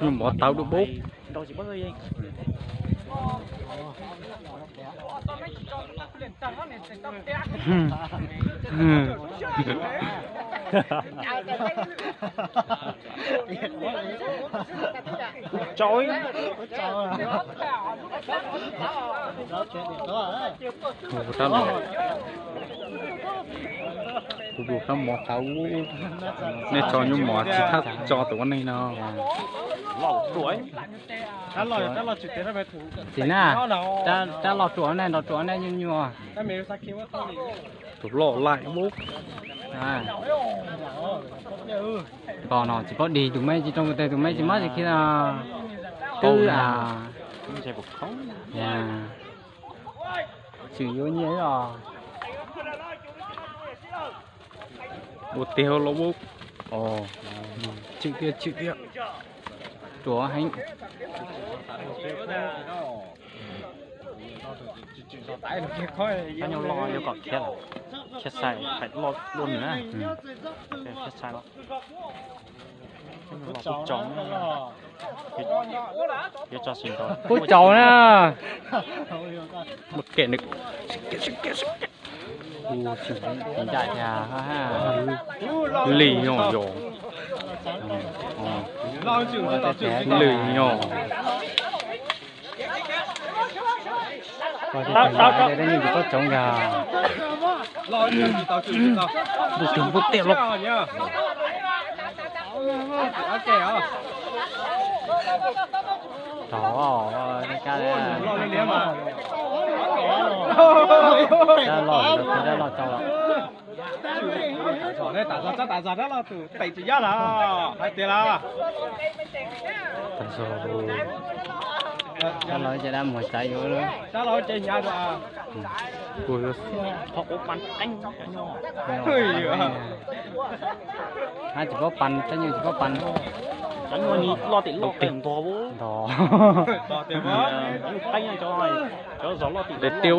Nyuj mov tawv dua bub. Kuv rab mov tau, nej tso nyuj mov tsis thab tso tus ua neeg no. Txiv na, rab los ruam ne, nrog ruam ne nyuam nyuam. Tus loj laim ub. Koj no tsis paub dig, tus me tsis rau tes, tus me tsis mob tsis khi twb a. Tseem yuav nyiaj os. Ua tiag los ua. Chwm tiag chwm tiag. Ruam heev. Nyuj loj yuav kom khiav lawm, khiav sai hais loj loj nws na. Khiav sai los. Kuv tsaus na. Ua ke nws. Ncaim thiab. Lim nyog yos. Lim nyog. Tau tau tau. Tsis tau tsoov yog. Npug twg npug tiag los. Rov li ka. Dab loj, dab loj tau los. Tam zog, tam zog dab loj tus pem tsis yog los hais tias los. Tam zog, dab loj ces dab muag xav yuav. Dab loj ces hnyav dua. Kuv yuav qhov ua pan qeeb. Hab tsis paub pan, tseeb nyuag tsis paub pan. Cov nyuag ni loj tim loj tim ntog ntog. Qeeb cov, cov zog loj tim tiag.